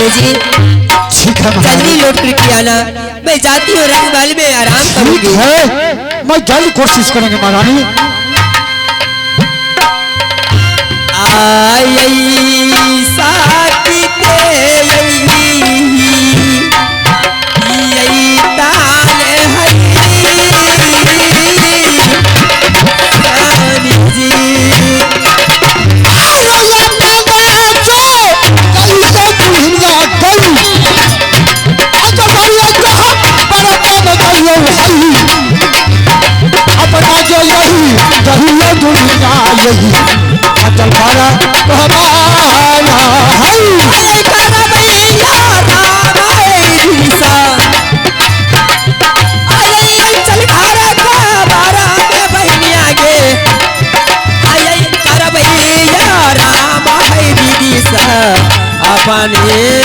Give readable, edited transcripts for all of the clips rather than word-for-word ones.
स्वामी जी ठीक है, जल्दी लौट करके आना। मैं जाती हूँ रंगमहल में आराम करूंगी। है, मैं जल्द कोशिश करेंगे महारानी। आई साथी अपना जो यही यही दुनिया यही अचल भारत हमारा है। अपने भगवान में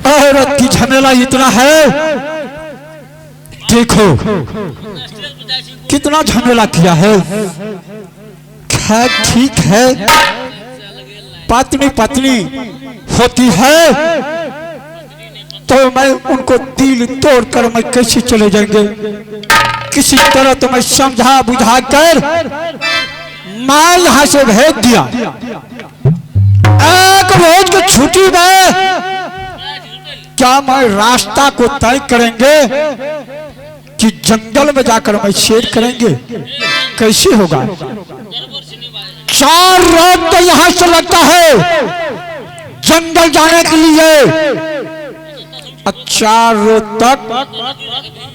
औरत की झमेला इतना है, देखो कितना झमेला किया है। खैर ठीक है, पत्नी पत्नी होती है तो मैं उनको दिल तोड़कर मैं कैसे चले जाएंगे। किसी तरह तो मैं समझा बुझा कर मैं यहां से भेज दिया। एक रोज की छुट्टी में क्या मैं रास्ता को तय करेंगे कि जंगल में जाकर मैं शेर करेंगे? कैसे होगा? 4 रोज तो यहां से लगता है जंगल जाने के लिए, और 4 रोज तक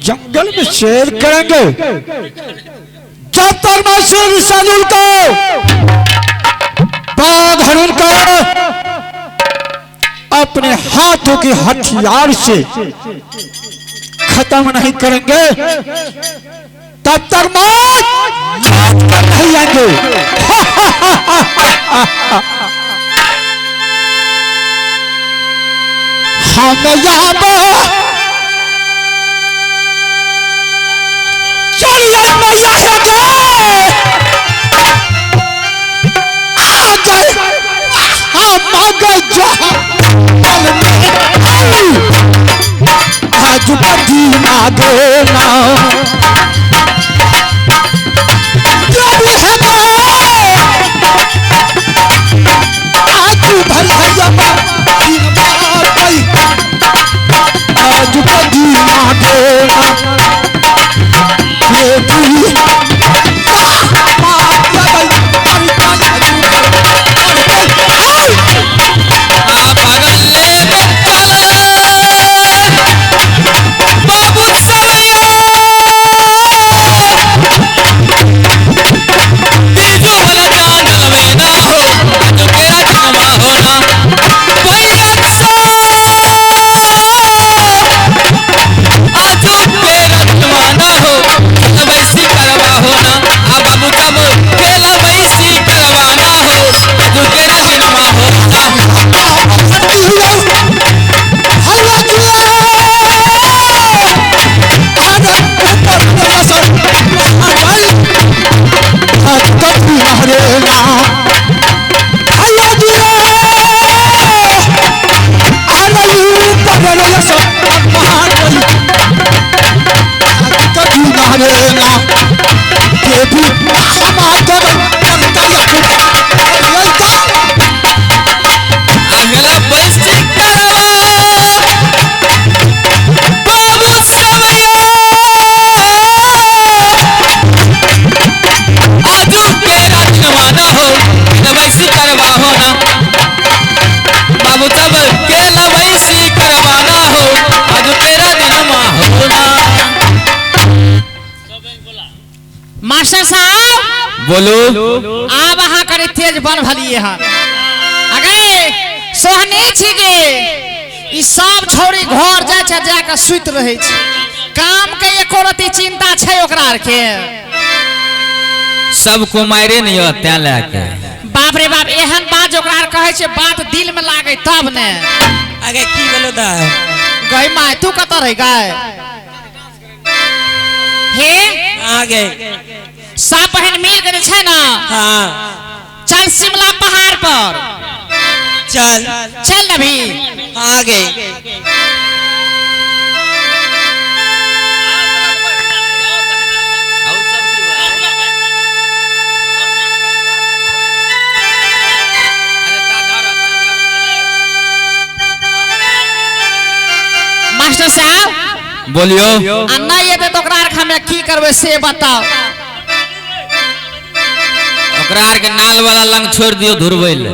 जंगल में शेर करेंगे। जब तक मैं शेर शादुल को बाघ हरिण को अपने हाथों के हथियार से खत्म नहीं करेंगे तब तक मौत कर नहीं आएंगे। हम यहाँ चलिए मैया आ गए, हम आ गए आज बदीना देना आज भला आज बदीना देना। बोलू। आब अहाँ कनि तेज बन भलिए हन। अगे सोहनी छी गे, ई सब छौड़ी घर जाइ छै, जाके सुति रहै छै, काम के एको रति चिंता छै ओकरा आर के? सब कुमारे नहीं हो तैं लए के। बाप रे बाप, एहन बात जे ओकरा आर कहै छै, बात दिल में लागे तब ने। आगे की भेलो दाय? गई माय, तू कतऽ रही गए हे? आगे सब बहन मिल के जे छै ना, हाँ, चल शिमला पहाड़ पर। चल। चल न भी। आगे मास्टर साहब। बोलियो। आ नहीं एतै तऽ ओकरा आर के हमे की करबै से बताओ। ओकरा आर के नाल वाला लंग छोड़ दियो धुरबै ले।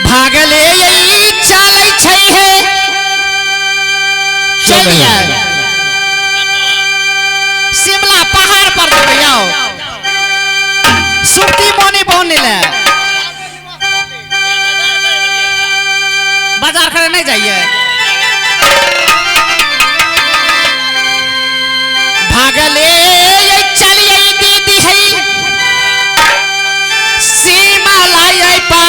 भागले ई चलै छै हे, चलिए शिमला पहाड़ पर जेबै, आओ सुरती मोनी बनी ले। बाजार करे नहीं जाइए। भागले